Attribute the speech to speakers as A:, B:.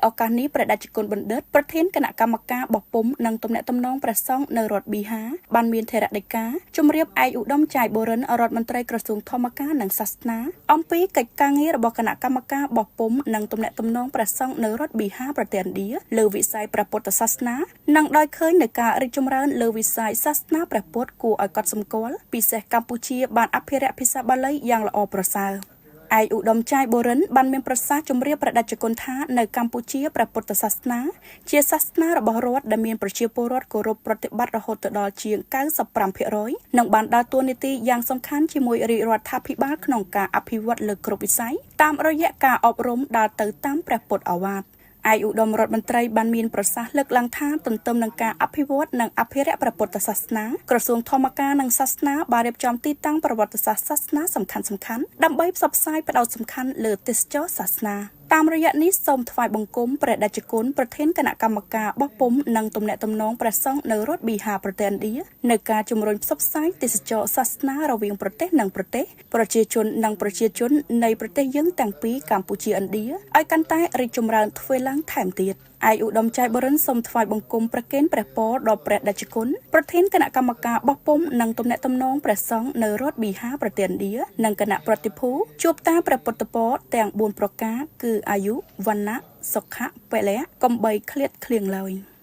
A: ឱកាសនេះព្រះតេជគុណបណ្ឌិតប្រធានគណៈកម្មការបោះពុម្ពនិងទំនាក់ទំនងព្រះសង្ឃនៅរដ្ឋប៊ីហាបានមានថេរដីកាជំរាបឯកឧត្តមចាយបូរិនរដ្ឋមន្ត្រីក្រសួងធម្មការនិងសាសនាអំពីកិច្ចការងាររបស់គណៈកម្មការបោះពុម្ពនិងទំនាក់ទំនងព្រះសង្ឃនៅរដ្ឋប៊ីហាប្រទេសឥណ្ឌាលើវិស័យព្រះពុទ្ធសាសនានិងដោយឃើញនៅការរីកចម្រើនលើវិស័យសាសនាព្រះពុទ្ធគួរឲ្យកត់សម្គាល់ពិសេសកម្ពុជាបានអភិរក្សភាសាបាលីយ៉ាងល្អប្រសើរ។ ឯកឧត្តមចាយបូរិនបានមានប្រសាសន៍ជម្រាបព្រះតេជគុណថានៅកម្ពុជាព្រះពុទ្ធសាសនាជាសាសនារបស់រដ្ឋដែលមានប្រជាពលរដ្ឋគោរពប្រតិបត្តិរហូតដល់ជាង95%និងបានដើរតួនាទីយ៉ាងសំខាន់ជាមួយរាជរដ្ឋាភិបាលក្នុងការអភិវឌ្ឍលើគ្រប់វិស័យតាមរយៈការអប់រំដើរទៅតាមព្រះពុទ្ធឱវាទ។ ឯកឧត្តមរដ្ឋមន្ត្រីបានមានប្រសាសន៍លើកឡើងថាទន្ទឹមនឹងការអភិវឌ្ឍនិងអភិរក្សព្រះពុទ្ធសាសនាក្រសួងធម្មការនិងសាសនាបានរៀបចំទីតាំងប្រវត្តិសាស្ត្រសាសនាសំខាន់សំខាន់ដើម្បីផ្សព្វផ្សាយផ្ដោតសំខាន់លើទេសចរសាសនា។តាមរយៈនេះសូមថ្វាយបង្គំព្រះតេជគុណប្រធានគណៈកម្មការបោះពុម្ពនិងទំនាក់ទំនងព្រះសង្ឃនៅរដ្ឋប៊ីហាប្រទេសឥណ្ឌានៅការជំរុញផ្សព្វផ្សាយទេសចរសាសនារវាងប្រទេសនិងប្រទេសប្រជាជននិងប្រជាជននៃប្រទេសយើងទាំងពីរកម្ពុជាឥណ្ឌាឲ្យកាន់តែរីកចម្រើនទ្វេឡើងថែមទៀត។ ឯកឧត្តមចៃបរិនសូមថ្វាយបង្គំប្រគេនព្រះពរដល់ព្រះតេជគុណប្រធានគណៈកម្មការបោះពុម្ពនិងទំនាក់ទំនងព្រះសង្ឃនៅរដ្ឋប៊ីហាប្រទេសឥណ្ឌានិងគណៈប្រតិភូជួបតាព្រះពុទ្ធពរទាំង4ប្រការគឺអាយុវណ្ណៈសុខៈពលៈកំបីឃ្លាតឃ្លៀងឡើយ។